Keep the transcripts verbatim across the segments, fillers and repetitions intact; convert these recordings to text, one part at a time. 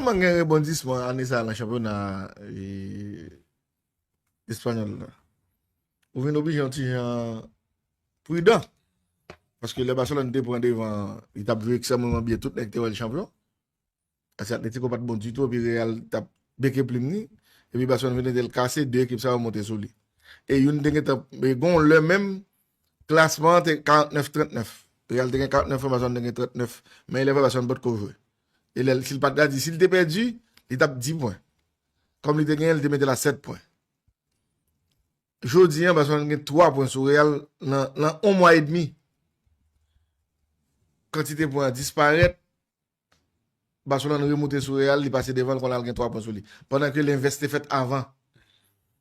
Barcelone gen rebondisman ane sa a nan chanpyona e, espanyòl la. Ou vin oblije yon ti jan pridan. Paske lè Barcelone te pran devan, li t ap jwe ekstrèmeman byen, tout nèg te wè l chanpyon. Paske Atletico pa t bon ditou, epi Real t ap beke plim ni. Epi Barcelone vin ede l kase, de ekip sa yo monte sou li. E youn te gentan, e gon lè menm, klasman an te karantnèf trantnèf. Real te gen karantnèf pwen, Barcelone te gen trantnèf. Men lè Barcelone pa t ko jwe. E lè, si l pa t gadi, si l te pèdi, li t ap dis pwen. Kòm li te genyen, li te mete l a sèt pwen. Jodi an, Barcelone gen twa pwen sou Real nan, nan yon mwa edmi. Kantite pwen an disparèt. Barcelone remoute sou Real, li pase devan l, kounye a l gen twa pwen sou li. Pandan ke lenvès te fèt avan.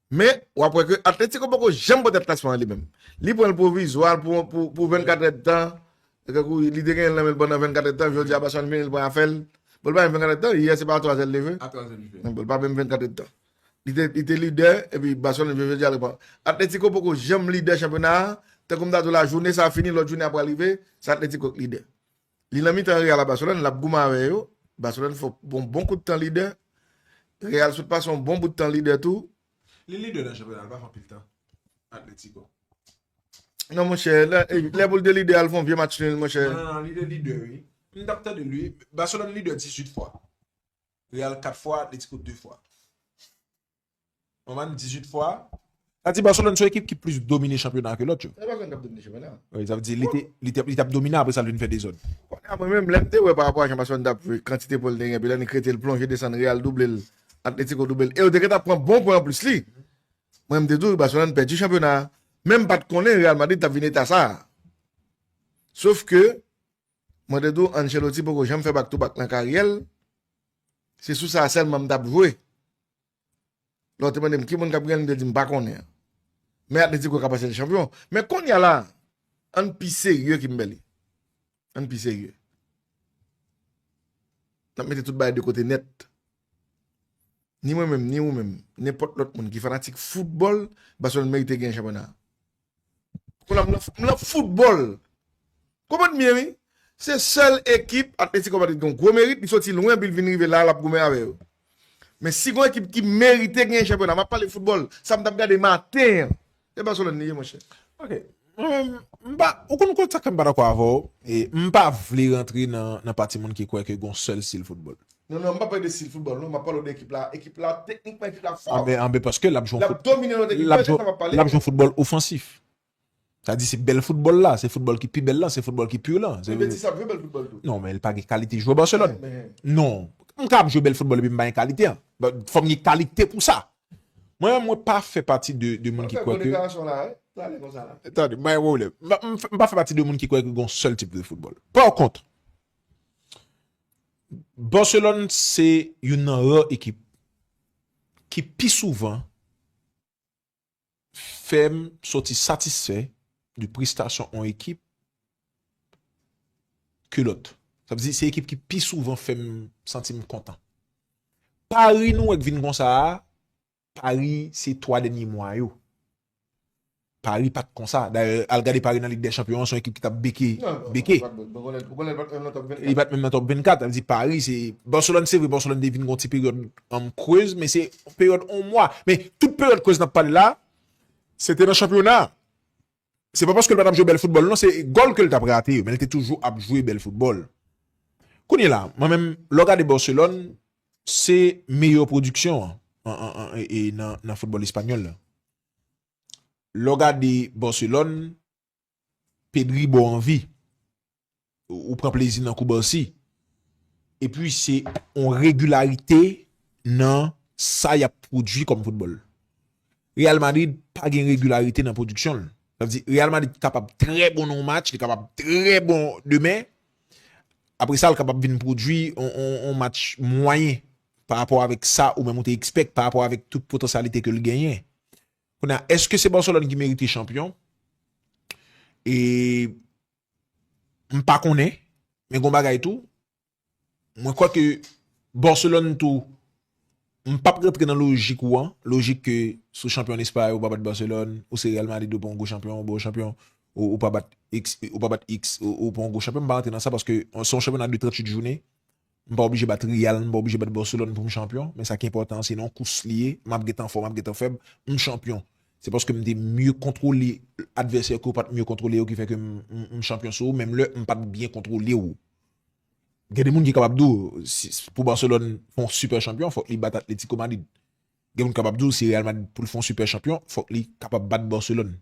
Men, w ap wè ke Atletico poko janm pran tèt klasman an li menm. Li pran l pwovizwa pou, pou, pou vennkat èdtan. E tankou li te genyen l nan men l pandan vennkat èdtan, jodi a Barcelone vini, li pran afè l. Bon, li pa menm vennkat èdtan, yè se pa a twa zè l leve. A twa zè l leve. Bon, li pa menm vennkat èdtan. Li te, li te lidè, epi Barcelone vini jodi a, li pran. Atletico poko janm lidè chanpyona a. Tankou m ta di w la, jounen sa a fini, lòt jounen ap pral rive, se Atletico k lidè. Li nan mitan Real a Barcelone, l ap goumen avè yo. Barcelone fè yon bon, bon kout tan lidè. Real sot pase yon bon bout tan lidè tou. Li lidè nan chanpyona, l pa fè anpil tan. Atletico. Non, monchè, lè, eh, lè pou l te lidè, al fè yon vye match nil, monchè. Non, non, non, li te lidè, wi. M t ap tande l, wi. Barcelone lidè dizuit fwa. Real kat fwa, Atletico de fwa. Manman, dizuit fwa. Sa di Barcelone se yon ekip ki plis domine chanpyona ke lòt yo. Se Barcelone k ap domine chanpyona. Wi, sa vle di, li te, li te, li t ap domine, apre sa, l vin fè dezòd. Kounye a, mwen menm, lè m te wè pa rapò a jan Barcelone t ap jwe, kantite pwen l te gen, epi lè n krete l plonje desann, Real double l, Atletico double l, e yo te gentan pran bon pwen anplis li. Mwen, m te di w, Barcelone pèdi chanpyona a. Men m pa t konnen Real Madrid t ap vin eta sa a. Sof ke, mwen te di w, Ancelotti poko janm fè back to back nan karyè l. Se sou sa a sèlman m t ap jwe. Lè w te mande m ki moun k ap genyen, m te di m pa konnen. Men Atletico ka pase l chanpyon. Men kounye a la, ann pi serye, Kimberly. Ann pi serye. N ap mete tout bagay de kote nèt. Ni mwen menm, ni ou menm, nenpòt lòt moun ki fanatik foutbòl, Barcelone merite genyen chanpyona a. Kounye a m nan, m nan foutbòl. Konprann byen, wi. Se sèl ekip Atletico Madrid gen yon gwo merit, li soti lwen, epi l vin rive la, l ap goumen avè yo. Men si gen yon ekip ki merite genyen chanpyona, m ap pale foutbòl, sa m t ap gade maten an, se Barcelone li ye, monchè. Ok. Mwen menm, m pa, ou konn, konn sa k fè m pa dakò avè w, e m pa vle rantre nan, nan pati moun ki kwè ke gen yon sèl stil foutbòl. Non, non, m pa pale de stil foutbòl, non, m ap pale de ekip la. Ekip la, teknikman, ekip la fò. Anben, anben, paske l ap jwe yon fout-, domine lòt ekip. L ap jwe, l ap jwe yon foutbòl ofansif. Sa di se bèl foutbòl la, se foutbòl ki pi bèl la, se foutbòl ki pur la. Men Betis ap jwe bèl foutbòl tou. Non, men l pa gen kalite jwè Barcelone. Non. M ka ap jwe bèl foutbòl epi m pa gen kalite an. Fò m gen kalite pou sa. Mwen menm, mwen pa fè pati de, de moun ki kwè ke... Tande, m pa gen pwoblèm. M, m, m pa fè pati de moun ki kwè ke gen yon sèl tip de foutbòl. Pa kont, Barcelone se youn nan rare ekip ki pi souvan fè m soti satisfè de prestasyon yon ekip ke lòt. Sa vle di, se ekip ki pi souvan fè m santi m kontan. Paris nou wè k vin konsa a, Paris se twa dènye mwa yo. Paris pa t konsa. Dayè, al gade Paris nan Lig dè Chanpyon an, se yon ekip ki t ap beke, beke. Li pa t menm nan top vennkat. Sa vle di Paris, se, Barcelone, se vre, Barcelone te vin gon ti peryòd, um, krez, men se peryòd yon mwa. Men tout peryòd krez n ap pale la, se te nan chanpyona. Se pa paske l pa t ap jwe bèl foutbòl, non, se gòl ke l t ap rate yo, men l te toujou ap jwe bèl foutbòl. Kounye la, mwen menm, lè w gade Barcelone, se meyè pwodiksyon an, an, an, an, e, e nan, nan foutbòl espanyòl la. Lè w gade Barcelone, Pedri ba w anvi. Ou, ou pran plezi nan Koubarsi. Epi se yon regilarite nan sa y ap pwodui kòm foutbòl. Real Madrid pa gen regilarite nan pwodiksyon l. Sa vle di, Real Madrid kapab trè bon nan yon match, li kapab trè bon demen. Apre sa, l kapab vin pwodui yon, yon, yon match mwayen pa rapò avèk sa ou menm ou te expect, pa rapò avèk tout potansyalite ke l genyen. Kounye a, èske se Barcelone ki merite chanpyon? E m pa konnen, men gon bagay tou, mwen kwè ke Barcelone tou, m p ap rantre nan lojik ou an, lojik ke si w chanpyon an Espay, ou pa bat Barcelone, ou se Real Madrid, ou pa yon gwo chanpyon, ou pa yon chanpyon, ou, ou pa bat X, ou pa bat X, ou, ou pa yon gwo chanpyon, m pa rantre nan sa paske se yon chanpyona de tranntuit jounen. M pa oblije bat Real, m pa oblije bat Barcelone pou m chanpyon, men sa ki enpòtan an, se nan yon kous li ye, m ap gentan fò, m ap gentan fèb, m chanpyon. Se paske m te mye kontwole advèsè ke w pa t mye kontwole yo ki fè ke m, m, m chanpyon sou ou, menm lè m pa t byen kontwole w. Gen de moun ki kapab di w, si, pou Barcelone fè yon sipè chanpyon, fòk li bat Atletico Madrid. Gen moun kapab di w, si Real Madrid pou l fè yon sipè chanpyon, fòk li kapab bat Barcelone.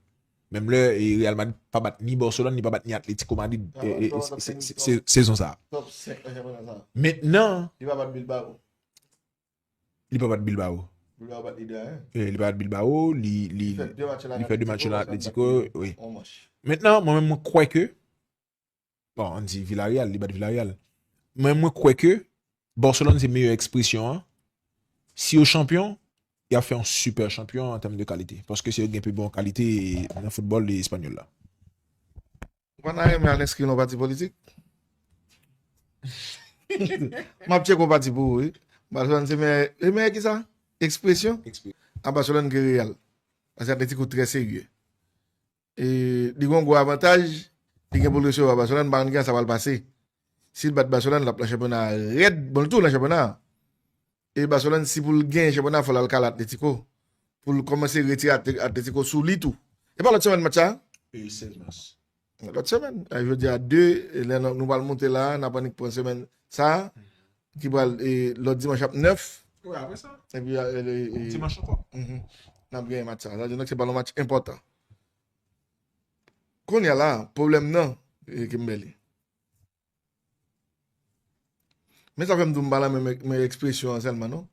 Menm lè e, Real Madrid pa bat ni Barcelone, li pa bat ni Atletico Madrid e, e, e, se- se- se- sezon sa a. Top senk nan chanpyona sa a. Mentnan, Li pa bat Bilbao. Li pa bat Bilbao. Bilbao bat li de a en. E, li pa bat Bilbao, li, li, Li fè de match la li fè de match la Atletico, wi. On manch. Mentnan, mwen menm, mwen kwè ke Bon, ann di Villarreal, li bat Villarreal. Men mwen kwè ke Barcelone se meyè ekspresyon an. Si yo chanpyon, y ap fè yon sipè chanpyon an tèm de kalite. Paske se yo gen pi bon kalite nan foutbòl espanyòl la. Ou pa nan renmen al enskri nan pati politik? M ap tcheke yon pati pou ou, wi. Barcelone se meyè, e meyè ki sa? Ekspresyon? Ekspresyon. A Barcelone ke Real. Paske Atletico trè serye. E, li gen yon gwo avantaj, li gen pou l resevwa Barcelone, m pa konn kijan sa pral pase. Si l bat Barcelone, l ap nan chanpyona rèd, bon, l tou nan chanpyona. E Barcelone, si pou l genyen chanpyona, fò l al kale Atletico. Pou l kòmanse retire Atle- Atletico sou li tou. E pa lòt semèn match sa? E sèz mas. Lòt semèn. A, jodi a de, e lè nou nou pral monte la, n ap annik pran semèn sa a, ki pral, e, lòt dimanch ap nèf. Wi, apre sa. Epi, e, e, e, Dimanch ankò. Mhm. N ap genyen match sa. Sa vle di, donk, se pral yon match enpòtan. Kounye a la, pwoblèm nan, e, Kimberly. Men sa fè m di w m pa nan menm, menm ekspresyon an sèlman, non?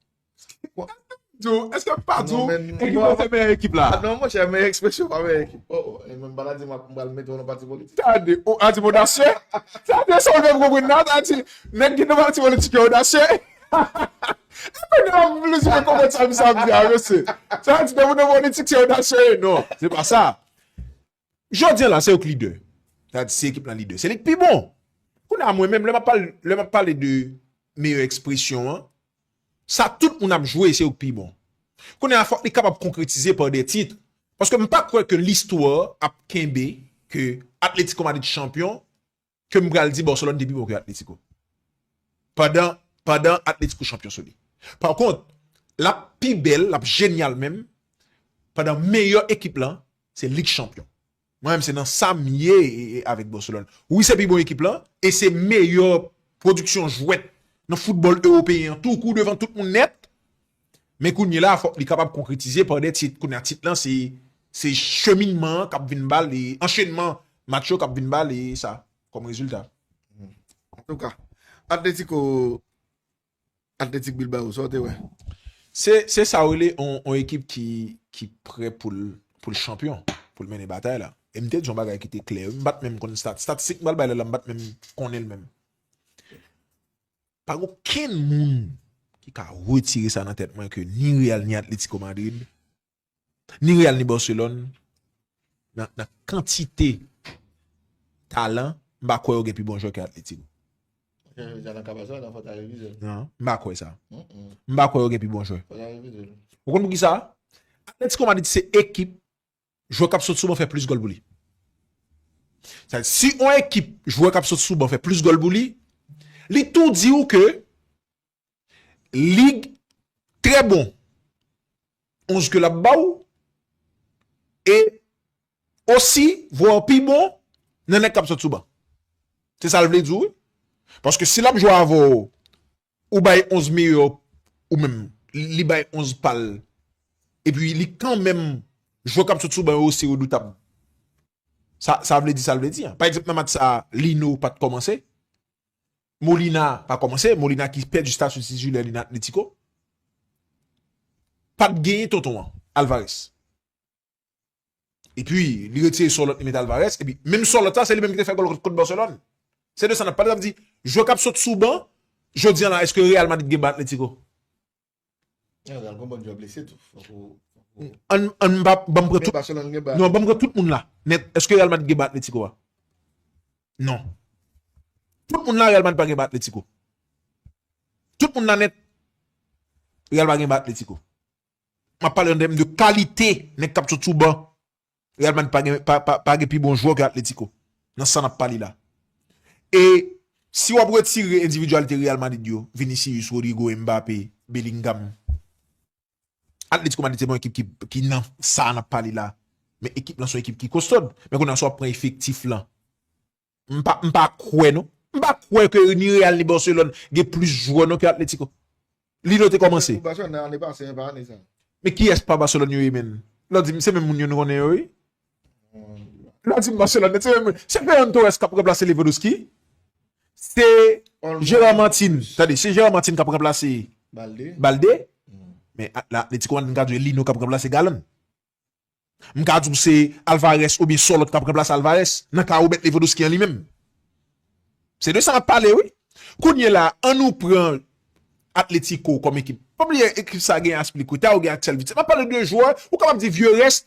Di w, èske m pa di w, Non, men, ekip non. Lan se meyè ekip la? Ah, non, monchè, men ekspresyon pa men ekip. Oh, oh, e menm pa la di m ap- m pral mete w nan pati politik. Tande, ou a di m odasye? Tande sa w fè m konprann la, sa di, nèg ki nan pati politik yo odasye? Epi nou ap plezi konprann sa misye ap di a, mesye. Sa di, nan politik se odasye, non, se pa sa. Jodi a la, se yo k lidè. Sa di, si ekip lan lidè, se li k pi bon. Kounye a, mwen menm, lè m ap pale, lè m ap pale de meyè ekspresyon an, sa tout moun ap jwe, se yo k pi bon. Kounye a, fòk li kapab konkretize pa de tit. Paske m pa kwè ke listwa ap kenbe ke Atletico Madrid chanpyon, ke m pral di Barcelone te pi bon ke Atletico. Pandan, pandan Atletico chanpyon sou li. Pa kont, l ap pi bèl, l ap jenyal menm, pandan meyè ekip lan, se li k chanpyon. Mwen menm, se nan sa m ye, e, e, avèk Barcelone. Wi, se pi bon ekip lan, e se meyè pwodiksyon jwèt nan foutbòl ewopeyen an, tou kou devan tout moun nèt. Men kounye a la, fòk li kapab konkretize pa de tit. Kounye a, tit lan, se, se cheminman an k ap vin ba l, e anchenman match yo k ap vin ba l, e sa, kòm rezilta. Antouka, Atletico, Athletic Bilbao, sa w te wè? Se, se sa w rele on, on ekip ki, ki prè pou l, pou l chanpyon, pou l mennen batay la. E m te di yon bagay ki te klè. M pa t menm konn stat. Statistik m pral bay la, la, m pa t menm konnen l menm. Pa gen okenn moun ki ka retire sa nan tèt mwen ke ni Real ni Atletico Madrid, ni Real ni Barcelone, nan, nan kantite talan, m pa kwè yo gen pi bon jwè ke Atletico. Jodi a nan ka Barcelone, fò ta revize l. Non, m pa kwè sa. Mm-mm. M pa kwè yo gen pi bon jwè. Fò ta revize l. Ou konn poukisa? Atletico Madrid se ekip jwè k ap sot sou ban fè plis gòl pou li. Sa, si yon ekip jwè k ap sot sou ban fè plis gòl pou li, li tou di w ke li trè bon. Onz ke l ap ba w, e osi, vwa pi bon nan nèg k ap sot sou ban. Se sa l vle di w, wi. Paske si l ap jwe avè w, ou bay onz meyè ou menm, li bay onz pa l, epi li kanmenm jwè k ap sot sou ban yo osi redoutab. Sa, sa vle di, sa vle di, an. Pa egzanp, nan match sa a, Lino pa t kòmanse. Molina pa kòmanse. Molina ki pèdi stati titila li nan Atletico. Pa t genyen tonton an, Alvarez. Epi, li retire Sorloth, li mete Alvarez. Epi, menm Sorloth sa, se li menm ki te fè gòl kont, kont Barcelone. Se de sa n ap pale, sa vle di, jwè k ap sot sou ban, jodi a la, èske Real Madrid gen ban Atletico? Real gen bon jwè blese tou. Fòk ou, fòk ou Ann, ann, m pa, ban m pran Men tout, Barcelone gen ban. Non, ban m pran tout moun la. Nèt, èske Real Madrid gen ban Atletico a? Non. Tout moun la, Real Madrid pa gen ban Atletico. Tout moun la nèt, Real pa gen ban Atletico. M ap pale an tèm de kalite nèg k ap sot sou ban. Real Madrid pa gen, pa, pa, pa gen pi bon jwè ke Atletico. Nan sa n ap pale la. E Si w ap retire endividyalite Real Madrid yo, Vinicius, Rodrygo, Mbappé, Bellingham, Atletico Madrid se pa yon ekip ki, ki nan sa n ap pale la. Men ekip lan se yon ekip ki kostòd. Men kounye a si w ap pran efektif lan, m pa, m pa kwè non. M pa kwè ke ni Real ni Barcelone gen plis jwè non ke Atletico. Lino te kòmanse. Barcelone nan ane pase, men pa ane sa. Men kiyès pa Barcelone yo ye menm? Lè w di m se menm moun yo nou konnen yo wi. Lè w di m Barcelone, se menm moun. Se Ferran Torres k ap ranplase Lewandowski. Se Olmo. Gérard Martin. Tande, se Gérard Martin k ap ranplase Balde. Balde. Men a- la Atletico Madrid m ka di w e Lino k ap ranplase Galan. M ka di w se Alvarez oubyen sòlòt k ap ranplase Alvarez nan ka Robert Lewandowski an li menm. Se de sa m ap pale wi. Kounye la, an nou pran Atletico kòm ekip. Pa bliye ekip sa gen Azpilicueta, ou gen Axel Witsel. M ap pale de jwè, ou kapab di vye rès,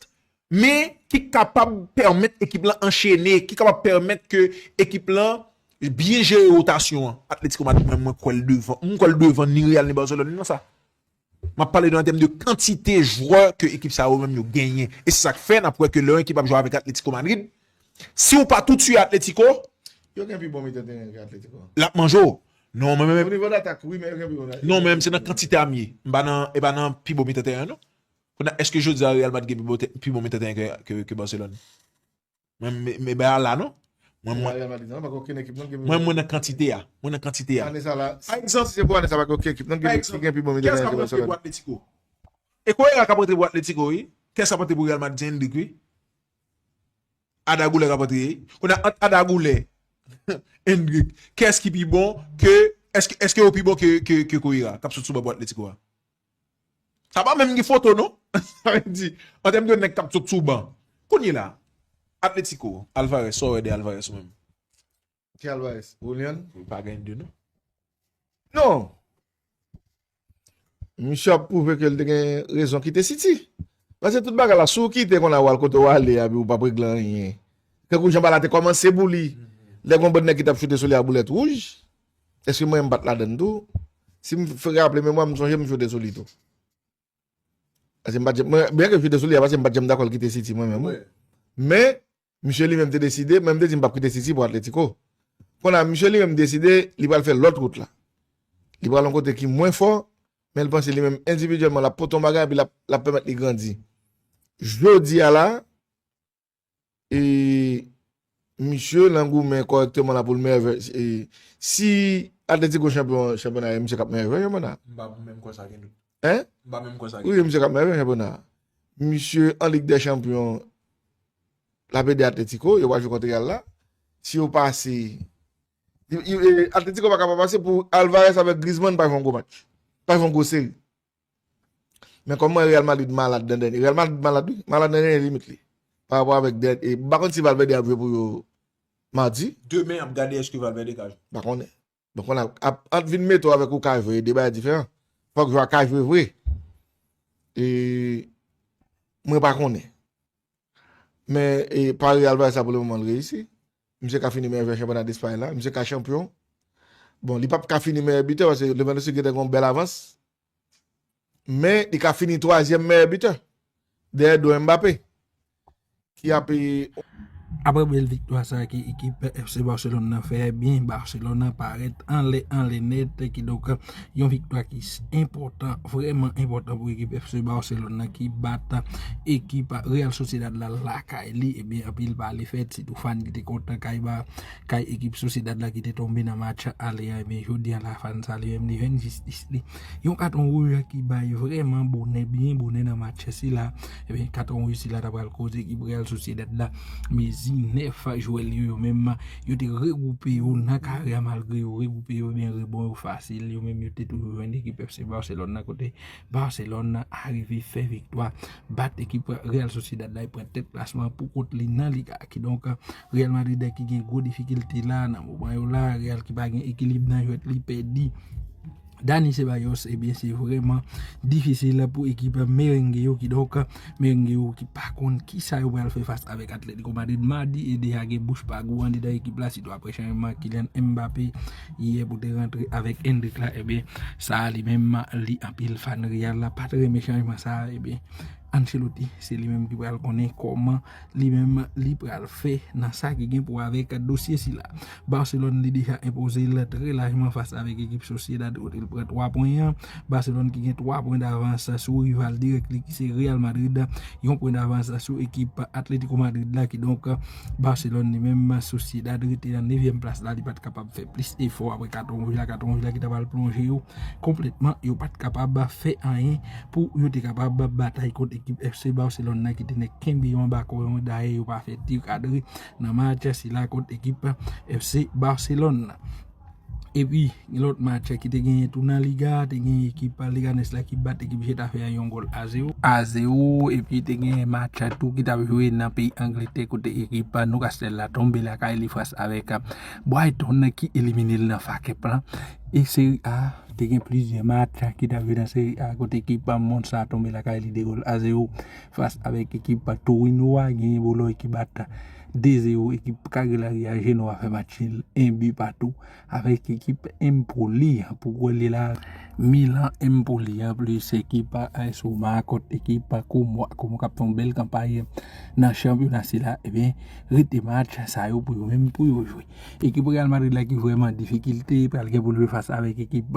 men ki kapab pèmèt ekip lan anchene, ki kapab pèmèt ke ekip lan byen jere wotasyon an. Atletico Madrid, mwen, mwen kwè l devan. Mwen kwè l devan ni Real ni Barcelone nan sa. M ap pale de an tèm de kantite jwè ke ekip sa yo menm yo genyen. E se sa k fè n ap wè ke lè yon ekip ap jwe avèk Atletico Madrid, si w pa tout swiv Atletico, yo gen pi bon mitan teren ke Atletico. L ap manje w. Non, mwen menm. O nivo datak, wi, men yo gen pi bon. Non, men se nan kantite a m ye. M pa nan, e pa nan pi bon mitan teren, non. Kounye a, èske jodi a Real Madrid gen pi bon, pi bon mitan teren ke, ke, ke Barcelone? Mwen, men, men, men, la, non. Mwen, mwen, Real Madrid, non, pa gen okenn ekip, non, ki mwen, mwen nan kantite a. Mwen nan kantite a. Ane sa la, pa egzanp, si se pou ane sa, pa gen okenn ekip, non, ki, ki gen pi bon mitan teren ke Barcelone. Atletico. E Correia k ap rantre pou Atletico, wi. Kès k ap rantre pou Real Madrid, se Endrick, wi. Ada Goulè k ap rantre, wi. Kounye a, ant Ada Goulè, Endrick, kès ki pi bon ke, èske, èske yo pi bon ke, ke, ke Correia, k ap sot sou ban pou Atletico a? Sa pa menm gen foto, non. Sa vle di, an tèm de nèg k ap sot sou ban. Kounye la, Atletico, Alvarez, sa w wè de Alvarez ou menm? Ki Alvarez? Willian? Ou pa gen de, non. Non. Misye ap pwouve ke l te gen rezon kite City. Paske tout bagay la, si w kite kounye a w al kote w ale a, epi w p ap regle anyen. Tankou jan bagay la te kòmanse pou li. Lè gen yon bann nèg ki t ap choute sou li a boulèt wouj. Èske mwen menm m pa t ladann tou? Si m fè raple memwa m, m sonje m choute sou li tou. Paske m pa t janm, mwen, byen ke m choute sou li a, paske m pa t janm dakò l kite City mwen menm, wi. Men, misye li menm te deside, mwen m te di m p ap kite City pou Atletico. Kounye a, misye li menm deside, li pral fè lòt wout la. Li pral yon kote ki mwen fò, men l panse li menm endividyèlman l ap pote yon bagay, epi l ap, l ap pèmèt li grandi. Jodi a la, e misye nan goumen kòrèkteman la pou l meyè jwè. E si Atletico chanpyon chanpyona, e misye k ap meyè jwè chanpyona. M pa menm kwè sa gen dout. Hein? M pa menm kwè sa gen dout. Wi, misye k ap meyè jwè chanpyona. Misye an Lig dè Chanpyon, l ap ede Atletico, yo pral jwe kont Real la. Si yo pase, yo, yo, e, Atletico pa ka pa pase pou Alvarez avèk Griezmann pa jwe yon gwo match. Pa jwe yon gwo seri. Men kòman Real Madrid malad nan dènye. Real Madrid malad, wi. Malad nan dènye limit li. Pa rapò avèk dènye. E, m pa konn si Valverde ap jwe pou yo madi. Demen, ap gade èske Valverde ka jwe. M pa konnen. Donk, kounye a, ap, ant vin mete w avèk ou ka jwe, e de bagay diferan. Fòk jwè a ka jwe vre. E, mwen pa konnen. Men, e, pari Alvarez la pou le moman l reyisi. Misye ka fini meyè jwè chanpyona Despay la. Misye ka chanpyon. Bon, li p ap ka fini meyè bitè paske Lewandowski gentan gen yon bèl avans. Men, li ka fini twazyèm meyè bitè. Dèyè do Mbappé. Ki ap, e, Apre bèl viktwa sa ki ekip F C Barcelone nan fè, ebyen, Barcelone nan parèt anlè, anlè nèt, kidonk, yon viktwa ki s- enpòtan, vrèman enpòtan pou ekip F C Barcelone nan ki bat ekip Real Sociedad la lakay li, ebyen, anpil pale fèt, sitou fan ki te kontan kay ba, kay ekip Sociedad la ki te tonbe nan match ale a, ebyen, jodi a la fan sa li menm li jwenn jistis li. Yon katon wouj ki bay vrèman bonè, byen bonè nan match sila, ebyen, katon wouj sila ta pral koz ekip Real Sociedad la mezi nèf jwè li yo, yo menm, yo te regwoupe yo nan kare a, malgre yo regwoupe yo, ebyen, rebon yo fasil, yo menm yo te toujou jwenn ekip F C Barcelone nan kote Barcelone arive fè viktwa, bat ekip Real Sociedad la, e pran tèt klasman pou kont li nan Liga. Kidonk, Real Madrid ki gen gwo difikilte la, nan moman yo la, Real ki pa gen ekilib nan jwèt li, pèdi Dani Ceballos, ebyen, se vrèman difisil pou ekip Merengue yo, kidonk, Merengue yo ki pa konn kisa yo pral fè fas avèk Atletico Madrid madi, e deja gen bouch pa gou andedan ekip la, sitou apre chanjman Kylian Mbappé yè pou te rantre avèk Endrick la, ebyen, sa a li menm, li anpil fan Real la pa t renmen chanjman sa a, ebyen, Ancelotti, se li menm ki pral konnen kòman li menm li pral fè nan sa ki gen pou avèk dosye sila. Barcelone li deja enpoze l trè lajman fas avèk ekip Sociedad kote l pran twa pwen an. Barcelone ki gen twa pwen davans sou rival dirèk li ki se Real Madrid, yon pwen davans sou ekip Atletico Madrid la. Kidonk Barcelone li menm, Sociedad rete nan nevyèm plas la, li pa t kapab fè plis efò apre katon wouj la, katon wouj la ki ta pral plonje yo konplètman, yo pa t kapab fè anyen pou yo te kapab batay kont ekip F C Barcelone nan ki te nèk kenbe yo anba kò yo, dayè yo pa fè ti kadre nan match sila kont ekip F C Barcelone. Epi, lòt match ki te genyen tou nan Liga, te gen ekip Leganes la ki bat ekip Getafe a yon gòl a zewo. A zewo, epi te gen match tou ki t ap jwe nan peyi Angletè kote ekip Newcastle la tonbe lakay li fas avèk Brighton ki elimine l nan fakèp lan. E Serie A, te gen plizyè match ki t ap jwe nan Serie A kote ekip Monza tonbe lakay li de gòl a zewo fas avèk ekip Torino a, genyen Bologna ki bat de zewo ekip Cagliari a, Genoa fè match nil en bi patou avèk ekip Empoli. Pou kwè li la, Milan Empoli an plis ekip A S Roma kont ekip Como. Como k ap fè yon bèl kanpay nan chanpyona sila, ebyen, rete match sa yo pou yo menm pou yo jwe. Ekip Real Madrid la ki vrèman difikilte, pral gen pou l jwe fas avèk ekip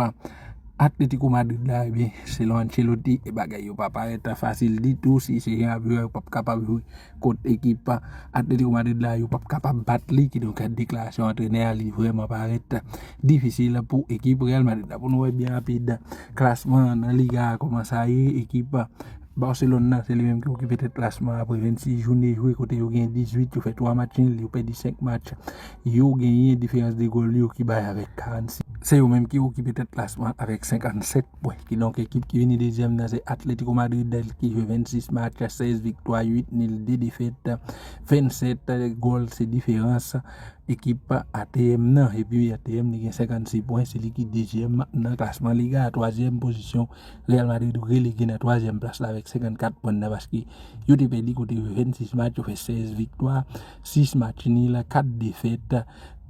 Atletico Madrid la, ebyen, selon Ancelotti, e bagay yo pa parèt fasil ditou. Si se jan ap jwe, yo p ap kapab jwe kont ekip Atletico Madrid la, yo p ap kapab bat li. Kidonk, deklarasyon antrenè a, li vrèman parèt difisil pou ekip Real Madrid la. Pou nou wè byen rapid, klasman nan Liga a, kòman sa ye, ekip Barcelone nan, se li menm ki okipe tèt klasman apre vennsis jounen jwe, kote yo gen dizuit, yo fè twa match nil, yo pèdi senk match, yo genyen diferans de gòl yo ki bay avèk karannsis. Se yo menm ki okipe tèt klasman avèk senkannsèt pwen. Kidonk, ekip ki vini dezyèm nan se Atletico Madrid ki jwe vennsis match, sèz viktwa, uit nil, de defèt, vennsèt gòl se diferans ekip A T M nan. Epi A T M li gen senkannsis pwen, se li ki dezyèm nan klasman Liga a. Twazyèm pozisyon, Real Madrid relege nan twazyèm plas la avèk senkannkat pwen nan, paske yo te pèdi kote yo vennsis match, yo fè sèz viktwa, sis match nil, kat defèt,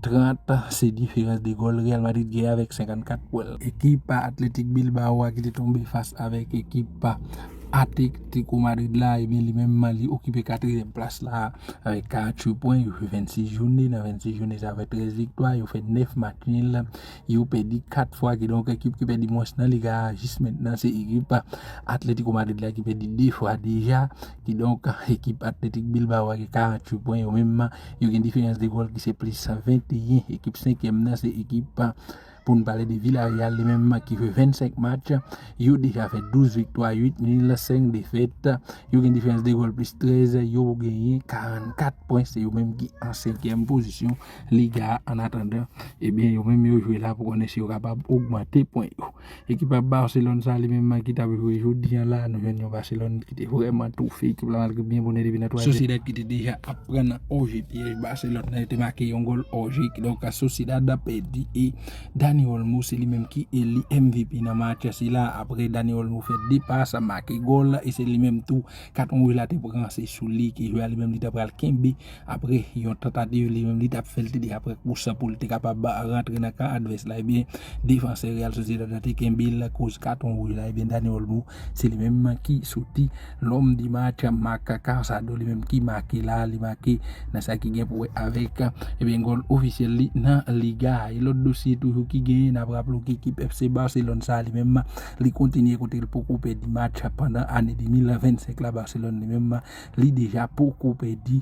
trant se diferans de gòl Real Madrid gen avèk senkannkat pwen. Ekip Athletic Bilbao a ki te tonbe fas avèk ekip Atletico Madrid la, ebyen, li menm li okipe katriyèm plas la avèk karanntuit pwen. Yo jwe vennsis jounen, nan vennsis jounen sa fè trèz viktwa, yo fè nèf match nil, yo pèdi kat fwa. Kidonk, ekip ki pèdi mwens nan Liga a jis mentnan se ekip Atletico Madrid la ki pèdi de fwa deja. Kidonk, ekip Athletic Bilbao a gen karanntuit pwen, yo menm yo gen diferans de gòl ki se plis venteyen. Ekip senkyèm nan se ekip, pou n pale de Villarreal, li menm ki jwe vennsenk match, yo deja fè douz viktwa, uit nil, senk defèt, yo gen diferans de gòl plis trèz, yo genyen karannkat pwen, se yo menm ki an senkyèm pozisyon Liga a. Annatandan, ebyen, yo menm yo jwe la pou konnen si yo kapab ogmante pwen yo. Ekip Barcelone sa li menm ki t ap jwe jodi a la, nou jwenn yon Barcelone ki te vrèman toufe ekip la malgre byen bonè depi nan twazyèm. Sociedad ki te deja ap pran nan oje pyèj Barcelone nan, yo te make yon gòl oje. Kidonk, Sociedad pèdi e Dani Olmo se li menm ki eli M V P nan match sila. Apre Dani Olmo fè de pas, make gòl, e se li menm tou katon wouj la te pran, se sou li ki jwè a li menm li ta pral kenbe apre yon tantativ li menm li t ap fè, l te deja pran kous pou l te kapab rantre nan kan advès la. Ebyen, defansè Real Sociedad la te kenbe l, koz katon wouj la, ebyen, Dani Olmo se li menm ki soti lòm di match. Marc Calçado li menm ki make la, li make nan sa ki gen pou wè avèk, ebyen, gòl ofisyèl li nan Liga a. E lòt dosye toujou ki genyen, n ap raple w ki ekip F C Barcelone sa li menm li kontinye kote l poko pèdi match pandan ane de mil vennsenk la. Barcelone li menm li deja poko pèdi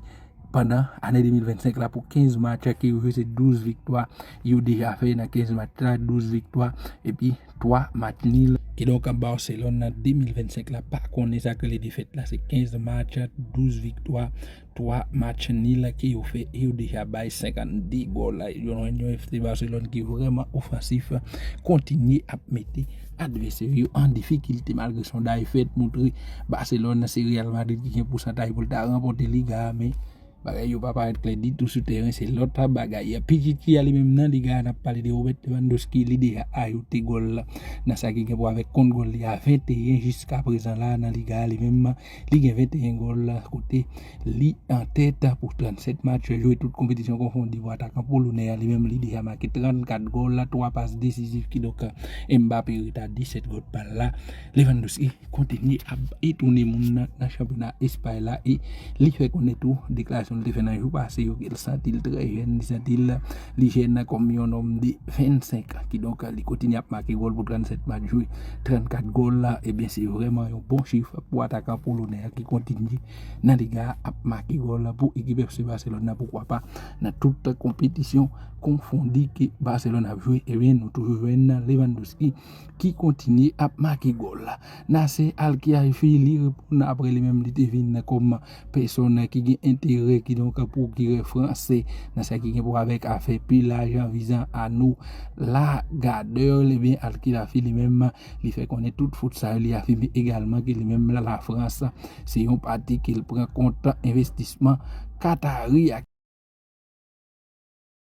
pandan ane de mil vennsenk la pou kenz match ke yo jwe, se douz viktwa yo deja fè nan kenz match la, douz viktwa epi twa match nil. Kidonk, Barcelone nan de mil vennsenk la pa konnen sa k rele defèt la, se kenz match, douz viktwa, twa match nil ke yo fè, e yo deja bay senkannde gòl. Yo jwenn yon F C Barcelone ki vrèman ofansif, kontinye ap mete advèsè yo an difikilte malgre sondaj fèt montre Barcelone se Real Madrid ki gen pousantaj pou l ta ranpòte Liga a, men Bagay yo pa parèt klè ditou sou teren, se lòt bagay. Pichichi a li menm nan liga a, n ap pale de Robert Lewandowski, li deja ajoute gòl nan sa ki gen pou avèk kont gòl li a venteyen jiska prezan la nan liga a, li menm li gen venteyen gòl kote li an tèt pou trannsèt match jwe, tout konpetisyon konfondi. Pou atakan polonè a, li menm li deja make trannkat gòl, twa pas desizif, kidonk Mbappé rete a disèt gòl pa l la. Lewandowski kontinye ap etone moun nan, nan chanpyona Espay la e li fè konnen tou deklarasyon li te fè nan jou pase yo ke l santi l trè jèn, li santi l li jèn kòm yon nonm de vennsenk an. Kidonk li kontinye ap make gòl pou trannsèt match jwe, trannkat gòl la, ebyen se vrèman yon bon chif pou atakan polonè a ki kontinye nan liga a ap make gòl pou ekip F C Barcelone nan, poukwa pa nan tout konpetisyon konfondi ke Barcelone ap jwe, ebyen nou toujou jwenn Lewandowski ki kontinye ap make gòl. Nasser Al-Khelaifi li reponn apre li menm li te vin kòm pèsòn ki gen enterè, kidonk pwokirè fransè nan sa ki gen pou avèk afè pilaj an vizan Arnaud Lagardère, ebyen Al-Khelaifi li menm li fè konnen tout fot sa yo, li afime egalman ke li menm la Lafrans se yon pati ke l pran kont envestisman Katari a.